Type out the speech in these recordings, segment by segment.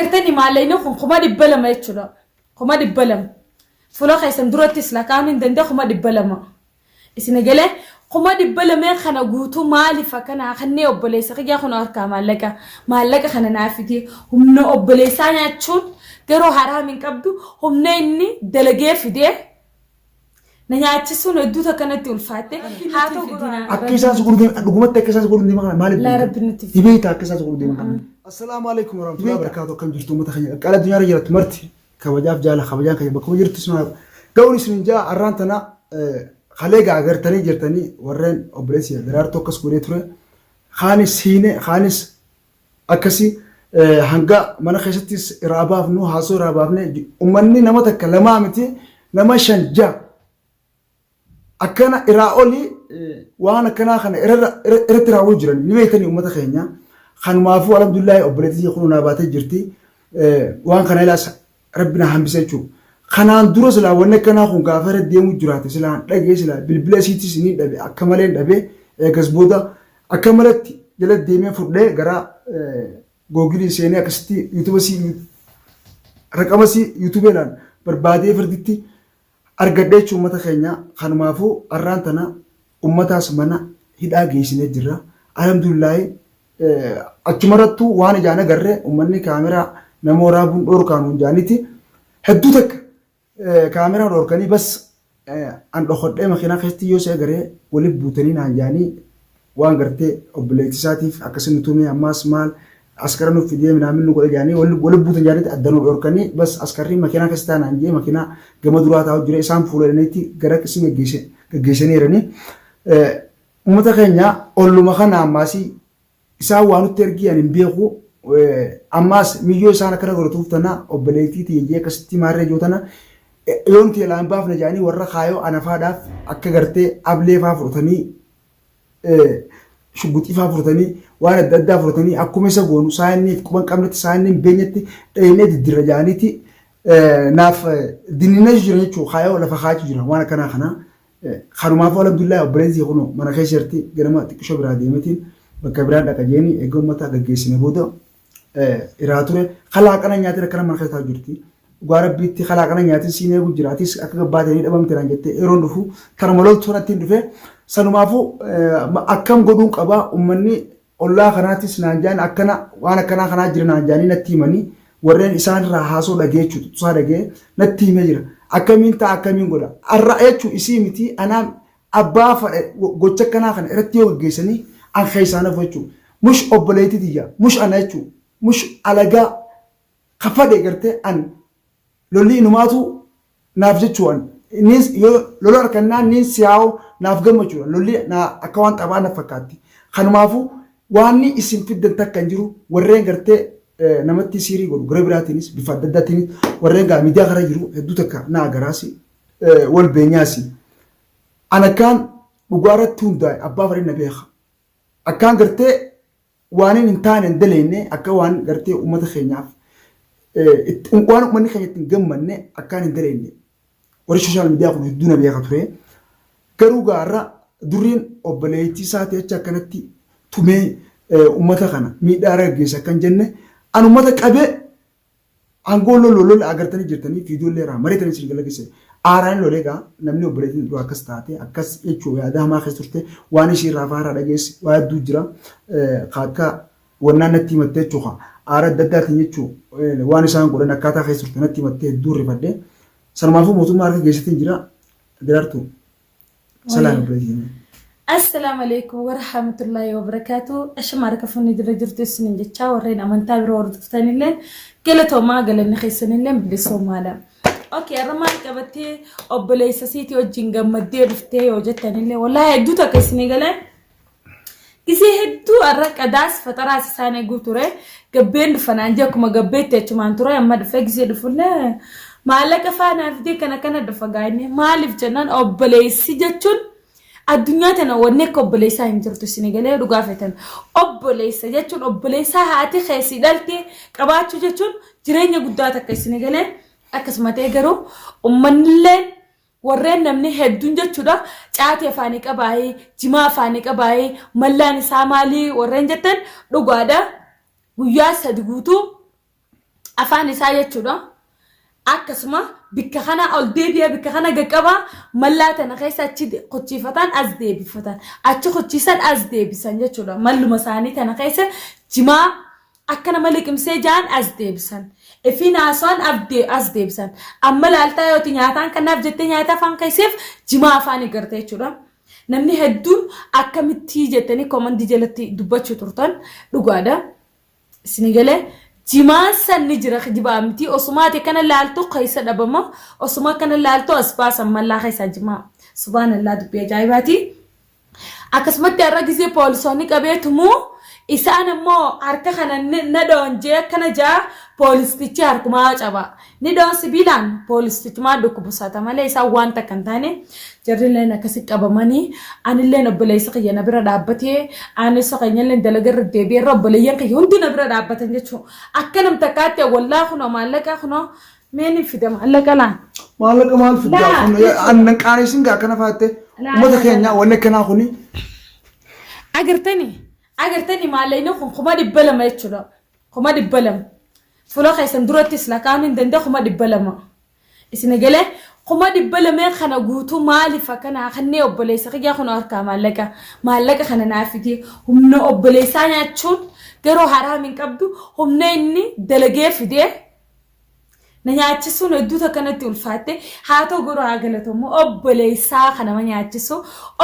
Agartanii maallaqni kun 200,000 jechuudha. 200,000. Fuula keessan durattis lakkaa'uun hin danda'u 200,000. Isin galee 200,000 kana guutuu maaliif akkanaa kannee obboleessa kiyyaa kun harkaa maallaqa maallaqa kana naaf fidee humna obboleessaa nyaachuun garuu haraam hin qabdu humna inni dalagee fidee na nyaachisuun hedduu takka natti ulfaatte haa ta'u garuu Akka isaan si godhu deeman dhugumatti akka isaan si godhu deeman kana maaliif Laa beekta? rabbi nutti Ni beekta akka isaan si godhu deeman kana. Assalaamu alaikum warahmatullahi wabarakatuh akkam jirtu uummata keenya qaqqaala addunyaa irra jirtu marti kabajaaf jaala kabajaan keenya bakkuma jirtu isin ga'uun isin jaa arraan tana kalee gaa agartanii jirtanii warreen obboleessi daraartuu akkas godhee ture kaanis hiine kaanis akkasi hanga mana keessattis irraa baafnu haasoo irraa baafne ummanni nama takka lamaa miti nama shan ja'a akkana iraa olii waan akkanaa kana irratti raawwuu jiran ni beektanii uummata keenya. Kanumaafuu alhamdulillaahi obboleettii kun naa baatee jirti. Waan kana ilaas rabbi na hambise jechuudha. Kanaan dura silaa wanni akkanaa kun gaafa irra deemuu jiraate silaan dhagee silaa bilbila isiitis ni dhabe akka malee hin dhabe eegas booda akka malatti jala deemee fudhee gara googilii seenee akkasitti yuutuuba sii raqama sii yuutuubeedhaan barbaadee firditti argadhe jechuun ummata keenya kanumaafuu arraan tana ummataas mana hidhaa geessinee jirra. Alhamdulillaahi achumarrattuu waan ijaan agarre ummanni kaameraa nama waraabuun dhoorkaa nuun jaaniti hedduu takka kaameraa dhoorkanii bas an dhokodhee makiinaa keessatti yoo si agaree walitti buutanii naan jaanii waan gartee obboleettii isaatiif akkasi nu tumee ammaas maal askara nu fidee minaamin nu godhe jaanii wali buutan jaanitti adda nu dhorkanii bas askarri makiinaa keessa taanaan jee makiinaa gama duraa taa'u jira isaan fuuladhaniitti gara qisii gaggeessaniiranii. Uummata keenya olluma kana ammaasii isaan waa nutti ergii ani hin beeku ammaas miyyoo isaan akkana godhatuuf tana obboleettii tiyya jee akkasitti maarree joo tana yoo nuti jalaa hin baafne jaanii warra kaayoo anafaadhaaf akka gartee ablee faa fudhatanii shugguxii faa fudhatanii waan adda addaa fudhatanii akkuma isa goonu saayinni quba hin qabnetti saayinni hin beenyetti dhaynee diddirra jaaniiti naaf dinninna jira jechuudha kaayoo lafa kaachuu jira waan akkanaa kana kanumaafuu alhamdulillah obboleettii kun mana keessa jirti ganama xiqqishoo biraa deemetiin bakka biraan dhaqa jeeni eega uummata gaggeessine booda iraa ture kalaa qana nyaatiin akkana mana keessa taa'u jirti. Dhugaa rabbiitti kalaa qana nyaatiin siin eegu jira atis akka gabbaatee ni dhabamte naan jettee yeroon dhufu tanuma loltuu natti hin dhufe sanumaafuu akkam godhuun qaba uummanni ollaa kanaatis naan jaan akkana waan akkanaa kanaa jira naan jaanii natti himanii warreen isaan irraa haasoo dhagee jechuudha tusaa dhagee natti himee jira akkamiin ta'a akkamiin godha arra jechuu isii miti anaa abbaa fadhe gocha akkanaa kana irratti yoo gaggeessanii an keessaa nafu jechuudha mush obboleettii tiyya mush ana jechuudha mush alagaa ka fadhe gartee an lolli inumaatu naaf jechuu an niin yoo lola harkannaan niin siyaa'u naaf gammachuudha lolli naa akka waan taphaa na fakkaatti kanumaafuu waanni isin fiddan takka hin jiru warreen gartee namatti siirii godhu gara biraatiinis bifa adda addaatiinis warreen gaa miidiyaa kana jiru hedduu takka na agaraasi wal beenyaasi an akkaan dhugaa irratti hundaa'e abbaa fadhin na beeka akkaan gartee Waanin hin taane hin daleenne akka waan gartee uummata keenyaaf waan uummanni keenya ittiin gammanne akkaan hin daleenne warri sooshaal miidiyaa kun hedduu na beeka ture. Garuu gaarra durriin obboleettii isaatii achi akkanatti tumee uummata kana miidhaa irra gaggeessa akkan jenne an uummata qabee Aangoo lolu lola agartanii jirtanii viidiyoo irraa mareetanii isin galagise. Aaraan lolee egaa namni obboleettiin dura akkas taate akkas jechuu yaada hamaa keessa turte waan ishii irraa faaraa dhageesse waa hedduu jira. Akka wannaan natti himatte jechuu aara adda addaatiin jechuu waan isaan godhan akkaataa keessa turte natti himatte hedduu rifadhe. Sanumaafuu mootummaa harka geessatiin jira. Daraartuu. Salaam obboleettii. Assalaamu alaikum warahmatullahi wabarakatuh. Ashama harka fuunni jira jirtu isinin jechaa warreen amantaa biroo hordoftanillee galatoomaa galanni keessanillee bilisoomaadha. Okay, har'a maal qabattee obboleessa siitii wajjin gammaddee dhuftee yoo jettanillee wallaahi hedduu takka isinii galee Gisee hedduu har'a qadaas faxaraas isaan eeguu ture. Gabbeen dhufa naan jee akkuma gabbeetti achumaan ture amma dhufee gisee dhufullee maallaqa faanaa fidee kana kana dhufa gaa'inni maaliif jennaan obboleessi jechuun addunyaa tana wanni akka obboleessaa hin jirtu isin galee dhugaa feetan obboleessa jechuun obboleessaa haati keessi dhalte qabaachuu jechuun jireenya guddaa takka isin galee akkasuma ta'e garuu uummanillee Warreen namni hedduun jechuudha caatii afaanii qabaayee jimaa afaanii qabaayee mallaan isaa maalii warreen jettan dhugaadha. Guyyaa sadi guutuu Afaan isaa jechuudha. Akkasuma bikka kana ol deebi'a, bikka kana gaqqaba, mallaa tana keessa achi kuchiifatan, as deebifatan, achi kuchiisan, as deebisan jechuudha. Malluma isaanii tana keessa jimaa akka nama liqimsee ja'an as deebisan. Ifiin haasawaan as deebisan. Amma laaltaa yooti nyaataan kanaaf jettee nyaata afaan keesseef jimaa afaan eegarte jechuudha. Namni hedduun akkamittii jettanii komandii jalatti dubbachuu turtan, dhugaadha. Isini galee, jimaan san ni jira, kijibaa miti. Osuma ati akkana laaltu keessa dhabama. Osuma akkana laaltu as baasan mallaa keessaa jimaa. Subhaanallah, dubbii ajaa'ibaati. Akkasumatti har'a gisee poolisoonni qabeetumu isaan ammoo harka kana na dhoon jee akkana jaa, poolistichi harkumaa caba. Ni dhoon sibiilaan, poolistichumaa dhukkubsata malee isaan waan takka hin taane. Jarrilleen akkasi qabamanii, anilleen obboleessi kiyya na bira dhaabbatee, aanessa keenyalleen dalaga irra deebi'ee irra, obboleeyyan kiyya hundi na bira dhaabbatan jechuudha. Akka nam takkaatti wallaa kunoo maallaqa kunoo mee ni fida maallaqa laan. Maallaqa maal fiddaa? Laa, Kun annan qaaneessin gaa akkana faatte. Laa, Uummata laa, keenya laa. wanni akkanaa kuni. Agartanii, maallaqni kun 200,000 jechuudha. 200,000. Fuula keessan durattis lakkaa'uun hin danda'u, 200,000. Isin galee, 200,000 kana guutuu maaliif akkana kannee obboleessa kiyyaa kun harkaa maallaqa kana naa fidee. Humna obboleessaa nyaachuun garuu haraam hin qabdu. Humna inni dalagee fidee na nyaachisuun hedduu takkanatti ulfaatte. Haa ta'u garuu haa galatoommu, obboleessaa kan nama nyaachisu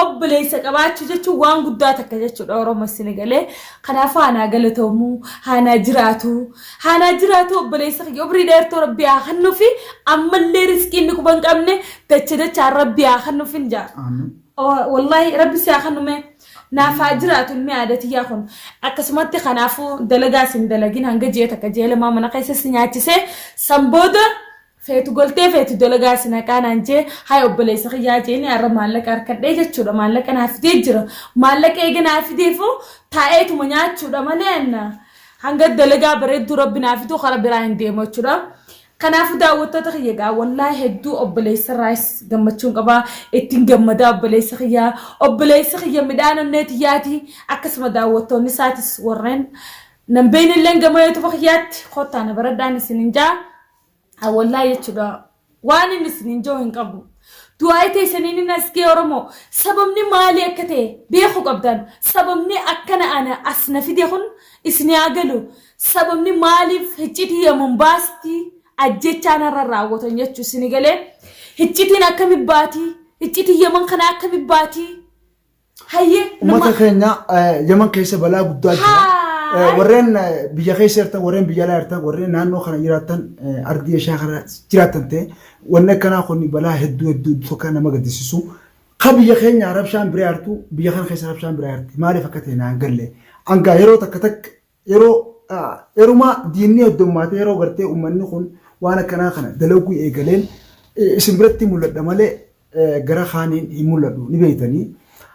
obboleessa qabaachuu jechuun waan guddaa takka jechuudha. Oromoo, isin galee, kanaafuu haa naa galatoomu, haa naa jiraatu, haa naa jiraatu. Obboleessa kiyya umrii dheertuu rabbi haa kennuufi, ammallee riskii inni quba hin qabne dacha dachaan rabbi haa kennuuf hin jaa. Amiin. Wallahi rabbi si haa kennume, naaf haa jiraatu ilmi aadatiyyaa kun. Akkasumatti kanaafuu dalagaas hin dalagin hanga ji'a 1, ji'a 2 mana keessa si nyaachisee, san booda feetu galtee feetu dalagaa si naqaa naan jee. Hay obboleessa kiyyaa jeeni har'a maallaqa harkadhee jechuudha. Maallaqa naa fidee jira. Maallaqa eega naa fideefu taa'eetuma nyaachuudha malee hanga dalagaa bareedduu rabbi naa fiduu karaa biraa hin deemu jechuudha. Kanaafuu daawwattoota kiyya gaa, wallaahi hedduu obboleessa irraas gammachuun qabaa, ittiin gammadaa. Obboleessa kiyya, obboleessa kiyya midhaan onnee tiyyaati. Akkasuma daawwattoonni isaatis, warreen nan beekne gama YouTube kiyyaatti kottaa na baradhaan isin hin jaa. Wallaahi jechuudha, waan inni isin hin jiru hin qabu. Du'aa teessaniin inni as ga'e. Oromoo, sababni maalii akka ta'e beekuu qabdan. Sababni akkana ana as na fide kun isin haa galu. Sababni maaliif hiccitii yaman baasti ajjechaan har'a raawwatan jechuu isin galee, hiccitiin akkami baatii, hiccitii yaman kana akkami baatii, hayyee. Uummata keenya Yaman keessa balaa guddaa jira. Warreen biyya keessa jirtan, warreen biyya alaa jirtan, warreen naannoo kana jiraattan, ardii ishaa kana jiraattan ta'e, wanni akkanaa kun balaa hedduu hedduu tokko nama gaddisiisu. Ka biyya keenya rabshaan biraa jirtu, biyya kana keessa rabshaan biraa jirti. Maaliif akka ta'e naan galle. Angaa yeroo takka takka yeroo yerumaa diinni heddummaatee, yeroo gartee uummanni kun waan akkanaa kana dalaguu eegaleen isin biratti mul'adha malee gara kaaniin hin mul'adhu, ni beektanii.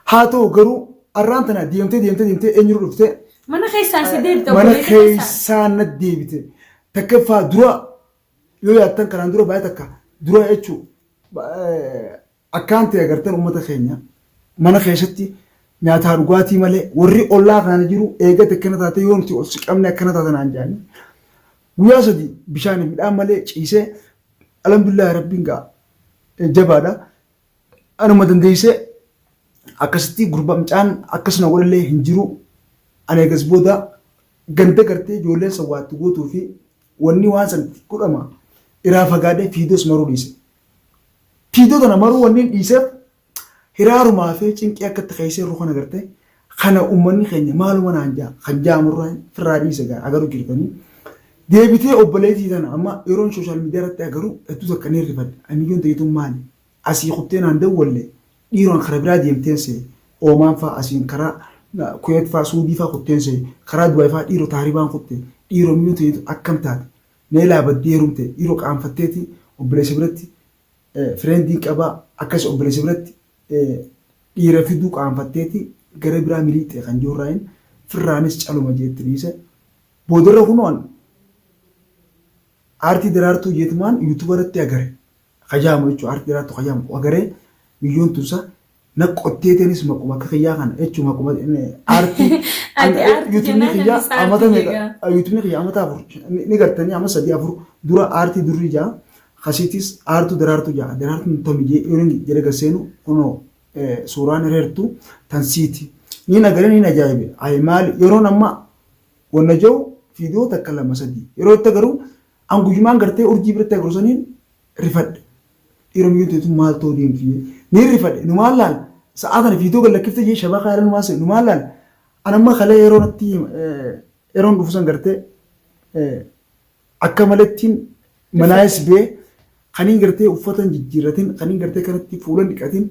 Haa ta'u garuu arraan tana deemtee deemtee deemtee eenyutu dhuftee? Mana keessaan si deebite. Mana obboleessa keessaan. Keessaa na deebite. Takkaffaa dura yoo yaadtan, kanaan dura baay'ee takka dura jechuun akkaan ta'e agartan, uummata keenya mana keessatti nyaataa dhugaatii malee warri ollaa kana jiru eegate akkana taate, yoo nuti ol siqamne akkana taate naan jedhanii, guyyaa 3 bishaan midhaan malee ciisee, alhamdulillah, rabbiin gaa jabaadha. Anuma dandeessee akkasitti gurba mucaan akkasuma godhallee hin jiru. Ani eegas booda ganda gartee ijoolleen san waatti gootuu fi wanni waan san godhama iraa fagaadhee fiidoos maruu dhiise. Fiidoo tana maruu wanni hin dhiiseef hiraarumaa fi cinqii akka itti keessee jiru kana gartee kana uummanni keenya maaluma naan jaa kan jaamurraa firraa dhiise gaa agaruu jirtanii. Deebitee obboleettii tana amma yeroon social media irratti agaru hedduu takka ni rifadhe. Amiyyoon ta'etu maali? Asii kuttee naan dawwalle, dhiiroon karaa biraa deemteen see, Oomaan faa, asiin karaa Kuweet faa, Suudii faa kutteen see, karaa Dubaay faa dhiiroo taaribaan kutte. Dhiiroo miyyoo ta'etu akkam taate? Meelaa baddee heerumte, dhiiroo qaanfatteeti obboleessa biratti friendiin qabaa, akkas obboleessa biratti dhiira fiduu qaanfatteeti gara biraa miliixxe kan jirurraayin firraanis caluma jeetti dhiise. Boodarra kunoon aartii Daraartuu jeetumaan YouTube irratti agare. Kajaamu jechuudha, aartii Daraartuu kajaamu agaree, miyyoon tunsa Na qotteeteenis maquma akka kiyyaa kana jechuun maquma aartii. Ati aartii Yuutuubni jennaan kiyyaa anis aartii amata meeqa jegaa. yuutuubni kiyyaa amata 4 ni gartanii amma 3 4 dura aartii durrii jaa kasiitis aartuu daraartuu jaa daraartuun tamijee yoon jedhe gaseenu kunoo suuraan hireertu tan siiti. Niin agaree niin ajaa'ibe. Ayi maali yeroon amma wanna jiru viidiyoo takka lama sadii yeroo itti agaruu an guyyumaan gartee urjii biratti agaru saniin rifadhe. Dhiiroo miyyuun teetu maal ta'uu deemti jee. Niin rifadhe numaan laal sa'aa tana viidiyoo gad lakkifte jee shabakaa yaala numaan se'e numaan laal an amma kalee yeroo natti yeroon dhufu san gartee akka malettiin manaayis bee kaniin gartee uffata hin jijjiirratin kaniin gartee kanatti fuula hin dhiqatin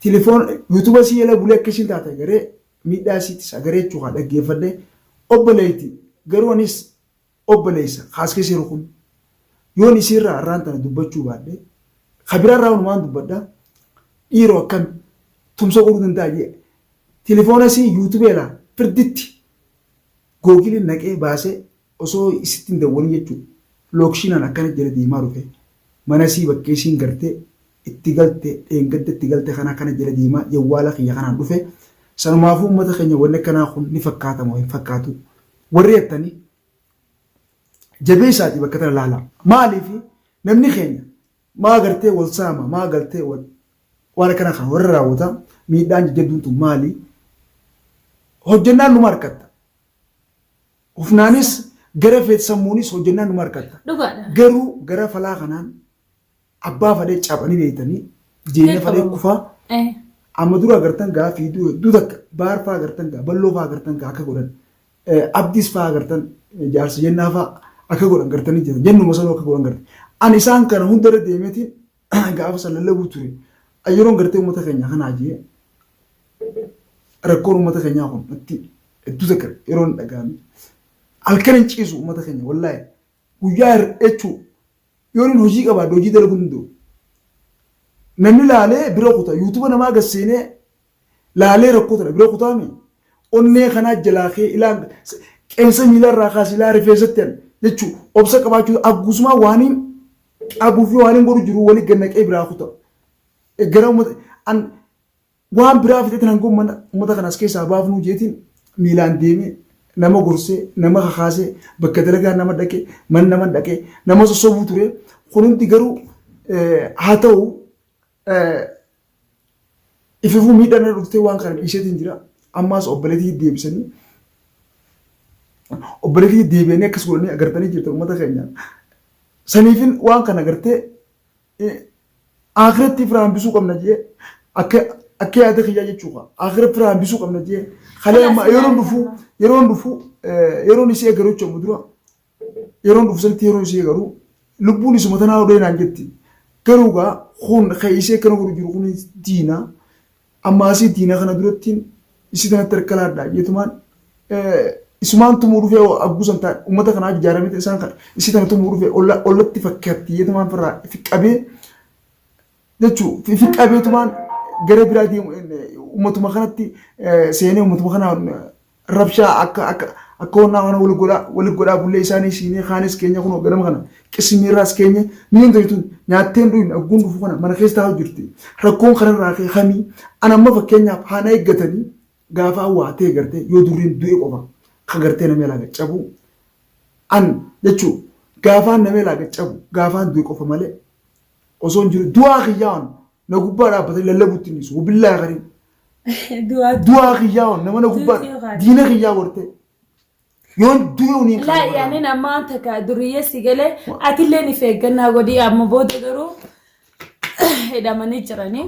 telefoon yuutuuba isii jala bulee akka ishiin taate agaree miidhaa isiitis agaree jechuu haa dhaggeeffadhe obboleetti garuu anis obboleessa kaas keessa jiru kun yoon isiirraa arraan tana dubbachuu baadhe ka biraarraa wanumaan dubbadha dhiiroo akkami tumsa godhuu danda'a jee telefoona isii yuutubeelaa firditti googiliin naqee baasee osoo isitti hin dawwalin jechuudha. Lookshiinaan akkana jala deemaa dhufe. Mana isii bakka isiin gartee itti galte dheengadda itti galte kana akkana jala deemaa jawwaala kiyya kanaan dhufe. Sanumaafuu uummata keenya wanni akkanaa kun ni fakkaata moo hin fakkaatu? Warri jettanii jabeessaatii bakka tana laalaa. Maaliif namni keenya maa gartee wal saama maa galtee wal waan akkana kana warra raawwata miidhaan jajjabduun tun maali? Hojjennaan numa harkatta. Hufnaanis gara feet sammuunis hojjennaan numa harkatta. Dhugaadha. Garuu gara falaa kanaan abbaa fadhee caphanii beektanii jireenya fadhee Qabamu. kufaa amma dura agartan gaa fiiduu hedduu takka baar faa agartan gaa balloo faa agartan gaa akka godhan abdiis faa agartan jaarsa jennaa faa akka godhan gartanii jiran jennuma sanuu akka godhan gartan ani isaan kana hunda irra deemeetiin gaafa san lallabuu ture yeroon gartee uummata keenya kanaa jee rakkoon uummata keenyaa kun natti hedduu takka yeroon dhaga'ame halkan hin ciisu uummata keenya wallaahi guyyaa jechuu yoon hin hojii qabaadhe hojii dalaguu hin danda'u. Namni laalee bira kuta yuutuuba namaa gad seenee laalee rakkoo tana bira kutaami onnee kanaa jalaa kee ilaan qeensa miilarraa kaasi ilaa rifeensatti an jechuu obsa qabaachuu aggusumaa waaniin qabuu fi waaniin godhu jiru walii gad naqee biraa kuta gara uummata an Waan biraa fixeetiin hanga ummata ummata kana as keessaa baafnuu jeetiin miilaan deemee nama gorsee nama kakaasee bakka dalagaa nama dhaqee mana nama dhaqee nama sossobuu ture. Kun hundi garuu haa ta'u ififuu miidhaan irra dhuftee waan kana dhiiseetiin jira. Ammaas obboleetii deebisanii obboleetii deebi'anii akkas godhanii agartanii jirtan ummata keenya. Saniifin waan kana gartee Akhiratti fira hambisuu qabna jee akka akka yaada kiyyaa jechuudha. Akhiratti fira hambisuu qabna jee kalee amma yeroon dhufu yeroon dhufu yeroon isii eegalu jechuudha dura yeroon dhufu sanitti yeroon isii eegalu lubbuun isuma tanaa odee naan jetti. Garuu gaa kun kan isii akkana godhu jiru kun diina amma asii diina kana durattiin isii tanatti harka laadhaa jeetumaan isumaan tumuu dhufee agguu san taa'e uummata kanaa ijaaramee isaan kan isii tana tumuu dhufee ollatti fakkaatti jeetumaan firraa fi qabee jechuu fi qabeetumaan gara biraa deemu uummatuma kanatti seenee uummatuma kana rabshaa akka akka akka wannaa kana wal godhaa wal godhaa bullee isaanii siinee kaanis keenya kunoo ganama kana qismiirraas keenya miin toltuun nyaattee dhuyin agguun dhufu kana mana keessa taa'u jirti rakkoon kanarraa kee kamii an amma fakkeenyaaf haana eeggatanii gaafa waa ta'e gartee yoo durriin du'e qofa kan gartee nama ilaa gaccabu an jechuu gaafaan nama ilaa gaccabu gaafaan du'e qofa malee osoo hin jiru du'aa kiyyaan na gubbaa dhaabbatanii lallabuutti hin dhiisu wabillaa kariin Du'aa du'aa kiyyaa nama na gubbaa Duutii yookaan- diina kiyyaa gortee yoon du'e uniin Laa yaani nama takka duriyyee si galee atillee ni feeggannaa godhii amma booda garuu hidhamanii jiranii.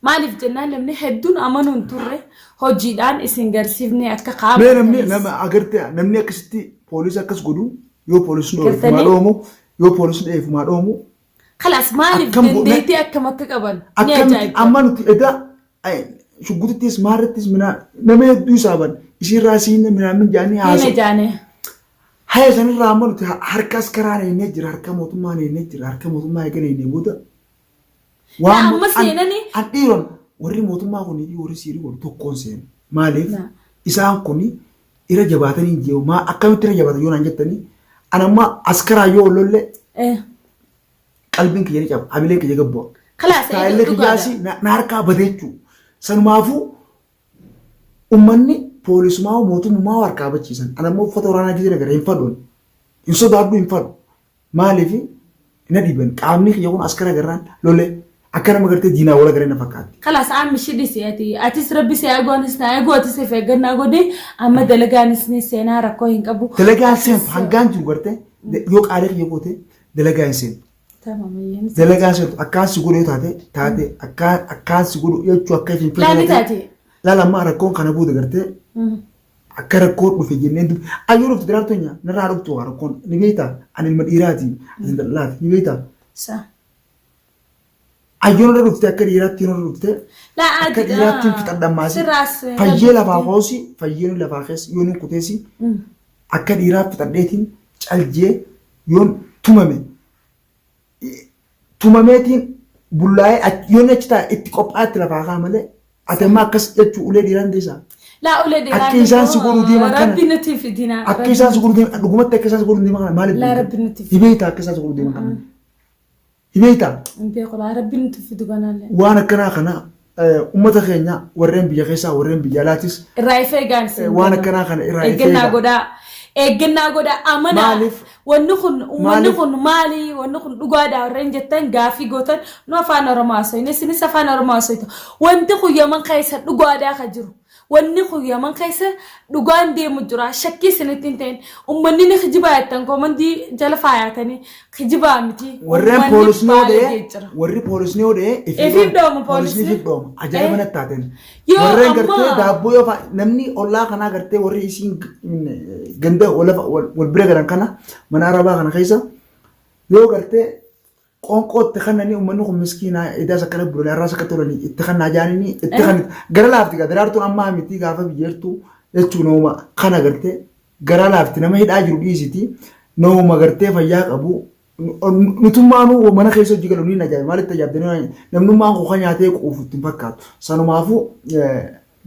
Maaliif jennaan namni hedduun amanuu hin turre hojiidhaan isin garsiifne akka qaama. Mee namni nama agartee namni akkasitti poolisii akkas godhu yoo poolisni dho'eef maa Gartanii? dhoomu yoo poolisni dho'eef maa dhoomu Kalaas maaliif Akkam go- dandeettii akkam akka qaban ni akkamitti ajaa'ibda. amma nuti edaa shuggutittis maarrattis minaa nama hedduu isaaban isiirraa siinne minaamin jaanii Ni haasa'u. jaane. Haya sanirraa amma nuti harka askaraa neennee jira harka mootummaa neennee jira harka mootummaa eega neennee booda Laa, amma seenanii- an dhiiron warri mootummaa kunii fi warri siirii godhu tokkoon seenu. Maaliif Na. isaan kuni irra jabaatanii hin jiru maa akkamitti irra jabaatan yoo naan jettanii an amma askaraa yoo lolle qalbiin kiyya ni caba hamileen kiyya gad bu'a. Kalaas Istaayilli dhugaadha. kiyyaasi na harkaa bade jechuudha. Sanumaafuu ummanni poolisumaa mootummaa harkaa bachiisan. Ana immoo uffata waraanaa gisee nagara hin fadhu. Hin sodaadhu hin fadhu. Maaliif na dhiban qaamni kiyya kun askara garraan lole akka nama gartee diinaa wal agaree na fakkaatti. Kalaas amma ishii dhisi ati atis rabbi si eeguu anis na eeguu atis if eeggannaa godhi amma dalagaanis ni seenaa rakkoo hin qabu. Dalagaa hin seentu hangaan jiru gartee yoo qaalii kiyya goote dalagaa hin seentu. Tamam eeyyee. Dalagaa hin seentu akkaan si godhu yoo taate taate akkaan akkaan si godhu jechuu akka isin Laali taate. Laala amma rakkoon kana booda gartee akka rakkoon dhufe jenneen dubbi ayyoo dhufte diraartu enya narraa dhuftu waa rakkoon ni beektaa ani ilma dhiiraati ani daldalaati ni beektaa Sa. ayyoon irra dhufte akka dhiiraatti irra dhufte Laa akka adidha. dhiiraatti hin fixadhammaasi Sirraas. fayyee lafaa koosi fayyeen lafaa keessa yoon hin kuteesi akka dhiiraa fixadheetiin caljee yoon tumame tumameetiin bullaa'ee yoon achi taa'e itti qophaa'etti lafaa kaa malee ati amma akkas jechuu ulee dhiiraan deessaa. Laa ulee dhiiraa. Akka isaan si godhuu deeman kana. Rabbi nuti fidina. Akka isaan si godhuu deeman dhugumatti akka isaan si godhuu deeman kana maaliif Laa beekta? Rabbi nuti Ni beektaa akka isaan si godhuu deeman kana? Ni beektaa? Hin beeku laa Rabbi nuti fidu kanallee. Waan akkanaa kana ummata keenya warreen biyya keessaa warreen biyya alaatis Irraa if eegaan isin waan godha. akkanaa kana irraa if Eeggannaa eegaa. godhaa. Eeggannaa godhaa. Amanaa. Maaliif? Wanni kun wanni Maaliif? kun maali? Wanni kun dhugaadha warreen jettan gaafii gootan nu afaan Oromoo haasofne isinis afaan Oromoo haasoftu. Wanti kun yaman keessa dhugaadhaa ka jiru. Wanni kun yaman keessa dhugaan deemu jira. Shakkii isinitti hin ta'in. Uummanni ni kijibaa jettan koomandii jala faayatanii kijibaa miti. Warreen Uummanni poolisni yoo baalagee dha'e jira. warri poolisni yoo dha'e Ifiif dhooma poolisni poolisni. ifiif dhooma. Ajaa'iba Eh. natti taateen. Yoo Warreen amma- gartee daabboo yoo fa'a namni ollaa kanaa gartee warri isiin ganda walafa wal bira galan kana mana arabaa kana keessa yoo gartee qoonqoo itti kannanii uummanni kun miskiinaa idaas akkana bulanii har'aas akka tolanii itti kannaa jaanini itti kan gara laafti gaa daraartuun ammaa miti gaafa biyyeertuu jechuun nama kana gartee gara laafti nama hidhaa jiru dhiisiti nama gartee fayyaa qabu nutummaanuu mana keessa hojii galu ni ajaa'iba maalitti ajaa'ibdanii namnummaan kuka nyaatee quufu itti hin fakkaatu sanumaafuu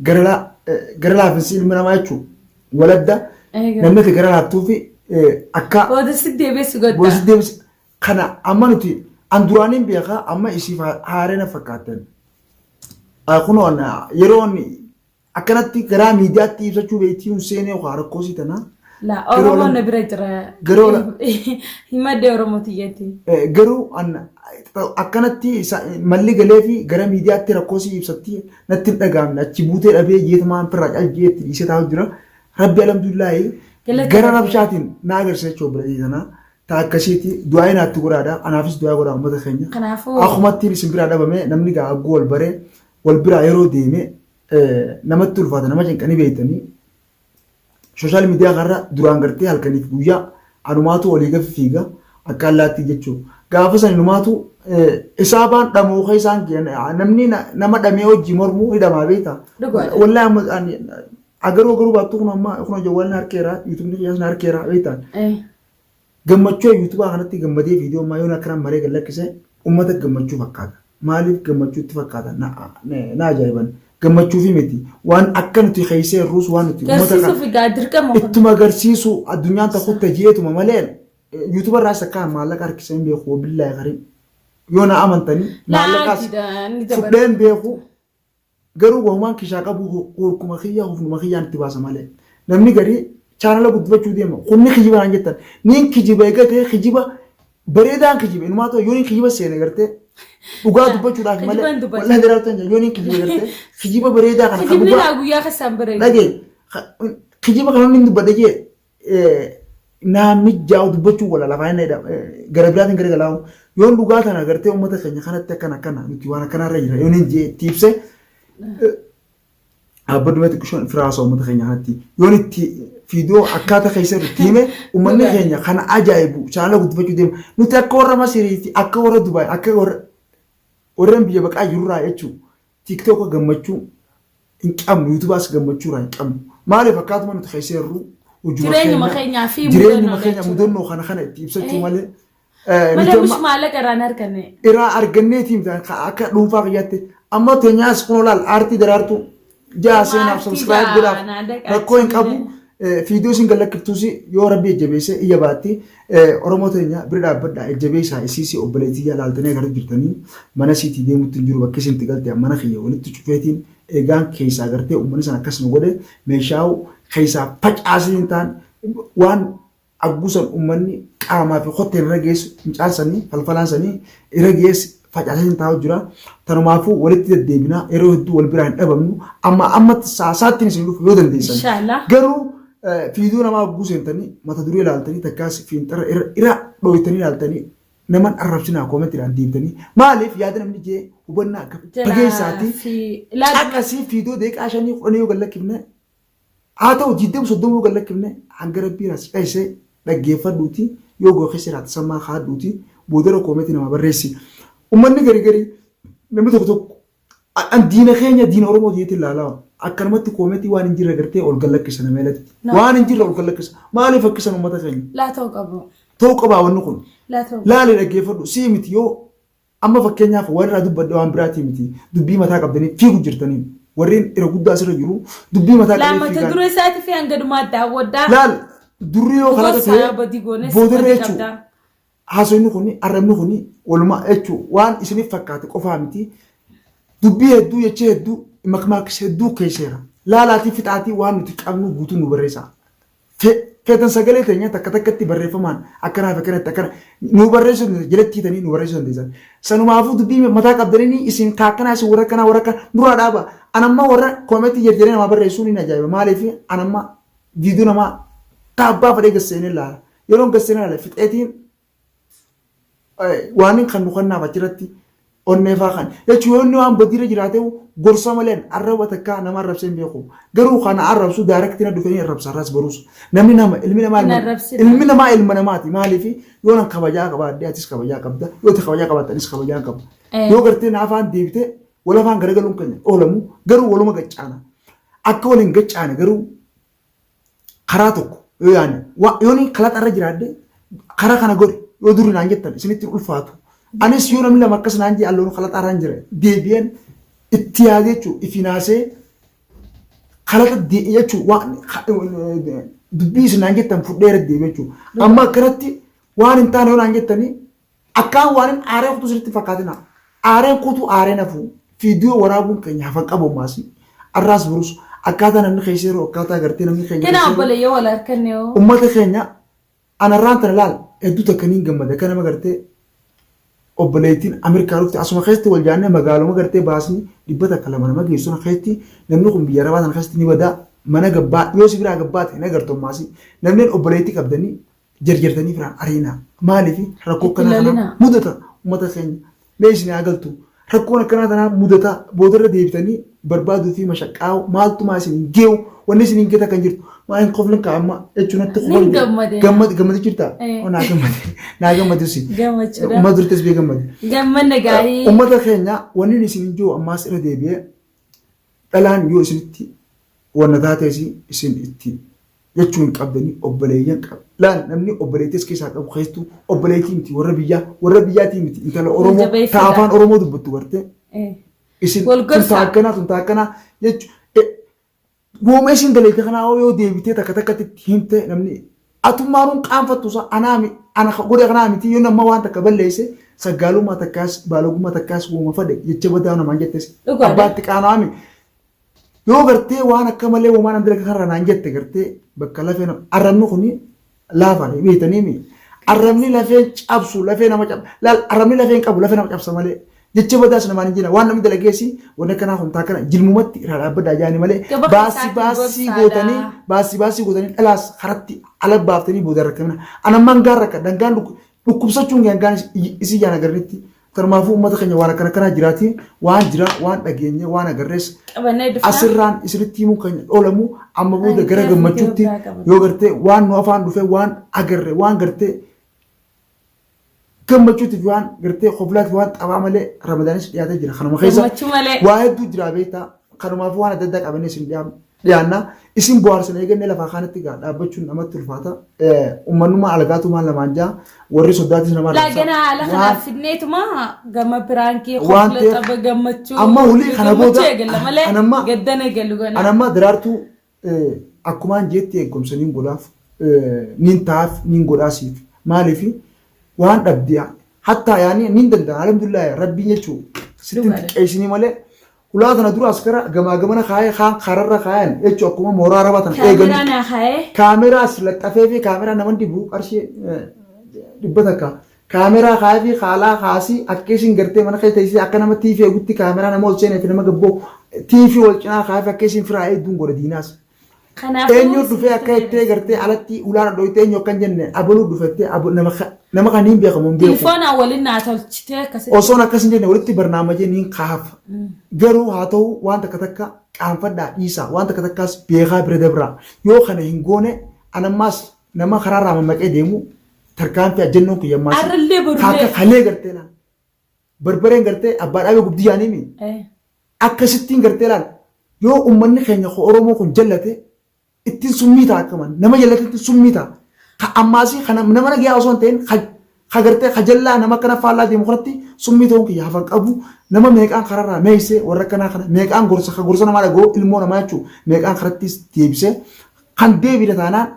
gara laafinsi ilmi namaa jechuun waladda namni ati gara laaftuufi akka Booda si deebisu godha. booda si deebisi Kana amma nuti an duraaniin beekaa amma isiif haaree na fakkaattan. Kunoo yeroo inni akkanatti garaa miidiyaatti ibsachuu beektii hin seenee yookaan rakkoo sii tanaa. La Oromoo na bira jira. Garuu Himadde Oromoo tiyyatti. Garuu akkanatti malli galee fi gara miidiyaatti rakkoo sii ibsatti natti hin dhaga'amne achi buutee dhabee jeetumaan firraa caljeetti dhiisee taa'u jira. Rabbi alhamdulillaahi gara rabshaatiin na agarsiisa jechuudha bira tanaa. Ta akkasiiti du'aa'ii naatti godhaadha anaafis du'aa godhaa uummata keenya. Kanaafuu Akkumattiin isin biraa dhabame namni gaa hagguu wal baree wal biraa yeroo deeme namatti ulfaata nama cinqanii beektanii sooshaal miidiyaa kanarra duraan gartee halkaniif guyyaa anumaatu olii gafi fiiga akka allaattii jechuudha. Gaafa san inumaatu isaa baan dhamoo keessaan namni nama dhamee hojii mormuu hidhamaa beektaa. Dhugaadha. Wallahi amma agaruu agaruu baattuu kun amma kun jawwaalni harkeera yuutuubni kiyyaas na harkeera beektaa. Gammachuu yuutubaa kanatti gammadee viidiyoo ammaa yoon akkanaan maree gad lakkise ummata gammachuu fakkaata. Maaliif gammachuu itti fakkaata? Na ajaa'iban. Gammachuufi miti. Waan akka nuti keessa jirrus waan nuti ummata kana Garsiisuuf egaa dirqama kun. ittuma agarsiisu addunyaan takkutti jeetuma malee yuutuba irraas akka maallaqa harkisee hin beeku billaahi karim. Yoo na amantanii maallaqaas Laatiidha ni dabala. fudhee hin beeku. Garuu wahumaan kishaa qabu hurkuma kiyya hufnuma kiyyaan itti baasa malee. Namni garii chaanala guddifachuu deema. Kunni kijiba naan jettan. Niin kijiba eegatee kijiba bareedaan kijiba. Inumaa ta'u yooniin kijiba seene gartee dhugaa dubbachuudhaaf malee. Kijibaan dubbata. Wallahi daraartuu hin yooniin kijiba gartee kijiba bareedaa kana kan Kijibni dhugaa laa guyyaa keessaan bareedu. dhagee kijiba kana inni dubbadhe jee naa mijjaa'u dubbachuu wala lafaa inni gara biraatiin gara galaa'u yoon dhugaa tana gartee uummata keenya kanatti akkana akkana nuti waan akkanaarra jira yoon hin jee itti ibse dhaabbaddu mee xiqqishoon firaa haasa'u uummata keenya kanatti yoon itti fiidoo akkaata keessa itti hime uummanni keenya kana ajaa'ibu chaanala guddifachuu deema nuti akka warra Masiriiti akka warra Dubaay akka warra warreen biyya baqaa jirurraa jechuudha TikTok gammachuu hin qabnu YouTubeas gammachuu irraa hin qabnu maaliif akkaatuma nuti keessa jirru hojuma Jireenyuma keenyaa fi jireenyuma mudannoo keenya jechuudha. mudannoo kana kana itti ibsachuu malee Malee nuti mush amma maallaqa irraa hin arganne. irraa arganneetii miti akka dhuunfaa kiyyaatti amma teenyaas kun olaal aartii daraartuu ja'a seenaaf Aartii subscribe ja'a, godhaaf naa dhaqaa rakkoo hin qabu achiillee. Fiidiyoo isin gallakkiftuus yoo rabbi jajjabeesse iyya baatti. Oromoo teenya bira dhaabbadha jajjabeessaa isiisi obboleettii laaltanii agarra jirtanii mana siitii deemutti hin jiru bakki isin itti galte mana kiyya walitti cufeetiin eegaan keessaa gartee uummanni sana akkas nu godhe meeshaa keessaa facaasee hin ta'an waan aggusan uummanni qaamaa fi kotteen irra geessu fincaan sanii falfalaan sanii irra geessu facaasee hin taa'u jira. Tanumaafuu walitti deddeebinaa yeroo hedduu wal biraa hin dhabamnu amma ammatti saasaattiin isin dhufu yoo dandeessan. Inshallah. Garuu fiiduu namaa hogguu seentanii mata duree ilaaltanii takkaas fiinxara irra dhooytanii ilaaltanii naman arrabsinaa koomentiidhaan deebitanii maaliif yaada namni jee hubannaa akka fageessaatii caqasii fiidoo deeqaa 5 10 yoo gallakkifne haa ta'u 20 30 yoo gallakkifne hanga rabbii irraa si dheesse dhaggeeffadhuuti yoo goo keessa jiraate sammaa kaadhuuti boodara koomentii namaa barreessi. Uummanni gari gari namni tokko tokko An diina keenya diina Oromoo jeetiin ilaalaa. Akkanumatti koometii waan hin jirre gartee ol gallakkisa nama irratti. No. Waan hin jirre ol gallakkisa. Maaliif akkisan uummata keenya? Laa ta'uu qabu. Ta'uu qabaa wanni kun. Laa ta'uu qabu. Laali dhaggeeffadhu sii miti yoo amma fakkeenyaaf waan irraa dubbadhe waan biraatii miti dubbii mataa qabdanii fiigu jirtanii warreen irra guddaa asirra jiru dubbii mataa Laa qabanii mata fiigaan. duree isaatii fi hanga dhumaa daawwadhaa. Laal durri yoo karaa Gosa ta'e badii goones boodarra badii jechuudha. qabdaa. Haasofni kuni arrabni kuni waluma jechuun waan isiniif fakkaate qofaa miti. Dubbii hedduu jecha hedduu makmaaksa hedduu keesseera. Laalaatii fixaatii waan nuti qabnu guutuu nu barreessaa. Feetan sagalee teenya takka takkatti barreeffamaan akkanaa fi akkanatti akkana nu barreessuu dandeessan jalatti hiitanii nu barreessuu dandeessan. Sanumaafuu dubbii mataa qabdanii isin kaakkanaa isin warra akkanaa warra akkana nurraa dhaaba. Anamma warra koomeetii jarjaree namaa barreessuun hin ajaa'iba. Maaliif anamma viidiyoo namaa taabbaa fedhee gasseenee laala. Yeroon gad seenee ilaale fixeetiin waan inni kan nu kennaaf achirratti onnee faa kan jechuun yoo inni waan badiirra jiraate gorsa maleen arraba takkaa nama arrabsee hin beeku. Garuu kana arrabsu daarektii na dhufanii arrabsa arras baruus. Namni nama ilmi namaa Hin ilma, arrabsina. ilmi namaa ilma namaati maaliif yoo nan kabajaa qabaadhe atis kabajaa qabda yoo ati kabajaa qabaatte anis kabajaa qaba. Yoo gartee na afaan deebite wal afaan garagaluun keenya oolamu garuu waluma gaccaana. Akka waliin gaccaane garuu karaa tokko yoo yaanne yoo ni kalaxa irra jiraadhe karaa kana godhe yoo durri naan jettan isinitti hin ulfaatu. Anis yoo namni lama akkas naan jee alloon kalaxa irraan jira deebi'een itti yaadee jechuun ifi naasee kalaxa jechuun waan dubbii isin naan jettan fudhee irra deebi'e jechuudha. Amma akkanatti waan hin taane yoo naan jettanii Akkaan waanin aaree kutuu isinitti hin fakkaatinaa. Aareen kutuu aareen hafu viidiyoo waraabuun keenya hafan qabu ammaas. Arraas borus akkaataa namni keessa jiru akkaataa gartee namni keenya Kena keessa jiru obboleeyyan wal harkanne hoo. ummata keenya anarraan tana laal hedduu takka niin gammada akka nama gartee obboleettiin Ameerikaa dhufte asuma keessatti wal jaannee magaaluma gartee baasni 100 2 nama geessu sana keessatti namni kun biyya arabaa sana keessatti ni badaa mana gabbaa yoo si biraa gabbaate hin agartu ammaasi namni obboleettii qabdanii jarjartanii firaan ariinaa. Maaliif rakkoo Itti akkanaa kanaa lolinaa. mudata uummata keenya. Mee isin haa galtu. Rakkoon akkanaa tanaa mudata boodarra deebitanii barbaaduu fi mashaqqaa'u maaltu maa isin hin geewu wanni isin hin geeta kan jirtu maa hin koflin kaa amma jechuun natti Nin kofal gammade. gammad gammadi jirta Eh. oo naa gammade naa gammadu si Gammachuudha. uummata durtes bee gammade. Gammanne gaarii. Uummata keenya wanni isin hin jiru ammaas irra deebi'ee dhalaan yoo isinitti wanna taatees isin itti jechuu hin qabdanii obboleeyyan qab laal namni obboleettii as keessaa qabu keessattuu obboleettii miti warra biyyaa warra biyyaatii miti intala Oromoo ta jabeeffadha. afaan Oromoo dubbattu gartee isin Wal tun gorsaa. ta akkanaa tun ta akkanaa jechu gooma isin daleete kanaa yoo deebitee takka takkatti itti himte namni atummaanuun qaanfattu isa anaa mi ana godhe kanaa miti yoo nama waan takka balleesse saggaalummaa takkaas baalogummaa takkaas wooma fadhe jecha badaa namaan jettes Dhugaadha. abbaatti qaanaami Yoo gartee waan akka malee womaan an dalaga kanarraa naan jette gartee bakka lafee nama arrabni kuni laafaadha beektanii mi arrabni lafee cabsu lafee nama cabsa laal arrabni lafee hin qabu lafee nama cabsa malee jecha badaas namaan hin jira waan namni dalageessi wanni akkanaa kun taa kana jilmumatti irraa dhaabbadhaa jaani malee Gaba baasii keessaatiin baasii gorsaadha. gootanii baasii baasii gootanii dhalaas karatti ala baaftanii booda rakkamina anammaan gaarra akka dangaan Dhukkubsachuun kee hangaan isii ijaan agarretti. Kanumaafuu uummata keenya waan akkana akkanaa jiraati. Waan jira, waan dhageenye, waan agarres Qabannee dhufna. asirraan isinitti himuun keenya dhoolamu amma booda gara Hangaa gammachuutti viidiyoo biraa yoo gartee waan nu afaan dhufe waan agarre waan gartee gammachuuti fi waan gartee koflaati waan taphaa malee ramadaanis dhiyaatee jira. Kanuma keessa Gammachuu malee. waa hedduu jira beektaa. Kanumaafuu waan adda addaa qabannee isin dhiyaanna. Dhiyaanna. Isin bohaarsina eegannee lafaa kaanitti gaa dhaabbachuun namatti ulfaata. Uummanummaa alagaatu maal namaan jaa warri soddaatis nama Laa arrabsa. gana haala Waan kanaaf fidneetuma gama piraankii waan kofla ta'eef tapha gammachuu amma hulii kana booda gammachuu eegalla malee anamma gaddan eegallu gana. anamma daraartuu Akkumaan jeetti eeggomsa niin godhaaf niin tahaaf niin godhaasiif maaliif waan dhabde hattaa yaani niin danda'a alhamdulillah rabbiin jechuu sitti hin Dhugaadha. xiqqeessinii malee hulaa tana dura askara gamaa gamana kaayee kaan kararra kaayan jechuu akkuma mooraa arabaa tana Kaameraa eeganii naa kaayee. kaameraas laxxafee fi kaameraa naman dibu qarshii 100 kaameraa kaayee fi haalaa kaasii akka isin gartee mana keessa teessee akka nama tiifii eegutti kaameraa nama ol seenee fi nama gabboo tiifii wal cinaa kaayee fi akka isin firaa eegduun godha diinaas. Kanaafuu Eenyu dhufee akka jettee gartee alatti ulaa dhadhooyte eenyu akka hin jenne abaluu dhufettee nama nama kan hin beekamu hin beeku. Telefoonaan waliin naa tolchitee akkasitti. Osoon akkas hin jenne walitti barnaamajee niin kaaf. Garuu haa ta'u waan takka takka qaanfadhaa dhiisaa waan takka takkaas beekaa bira dabraa yoo kana hin goone anammaas nama karaarraa mammaqee deemu tarkaanfii ajjannoon kiyya ammaas Arrallee borullee. akka kalee gartee laal barbareen gartee abbaa dhaabee gubdii yaaniimi akkasittiin gartee laal yoo ummanni keenya ko Oromoo kun jallate ittiin summii ta'a akka man nama jallate ittiin summii ta'a ka ammaasii kana nama nagayaa osoo hin ta'in ka ka gartee ka jallaa nama akkana faallaa deemu kanatti summii ta'uun kiyya hafan qabu nama meeqaan kararraa meeyse warra akkanaa kana meeqaan gorsa ka gorsa namaa dhaga'u ilmoo namaa jechuu meeqaan karattis deebise kan deebine taanaan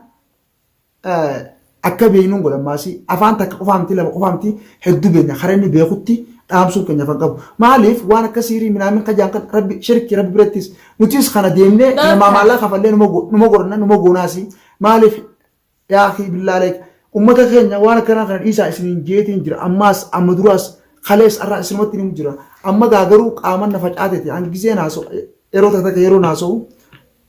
akka beeynuun godha ammaasii afaan takka qofaa miti lama qofaa miti hedduu beenya karaa inni beekutti dhaamsuun keenya afaan qabu maaliif waan akka siirii minaamin kajaan kan rabbi shirki rabbi birattis nutis kana deemnee namaa maallaa kafallee numa godhanna numa goonaasi maaliif yaa akii billaa ummata keenya waan akkanaa kana dhiisaa isiniin jeetiin jira ammaas amma duraas kalees arraa isinumatti ni jira amma gaa garuu qaaman na facaatete an gizeen haasa'u yeroo takka takka yeroo haasa'u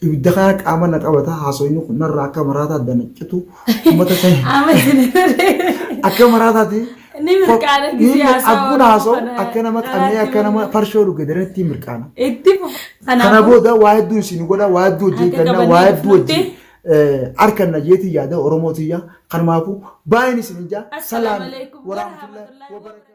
Ibidda kana qaama na qabata haasoyni kun narraa akka maraataa adda na citu uummata keenya Amma isin akka maraataati. Ni mirqaana gisee haasawaa Akkuun haasa'u kana akka nama qabnee akka nama farshoo dhuge daranitti mirqaana. Itti fufa. Kana Kanaafuu booda waa hedduu isin godha waa hedduu hojii Akka ganna qabannee waa hedduu dhufnutti. hojii harkanna jeetii yaada Oromoo tiyya kanumaafuu baay'een isin ijaa Assalaamu salaam alaikum warahmatullahi warahmatullahi wabarakatuh.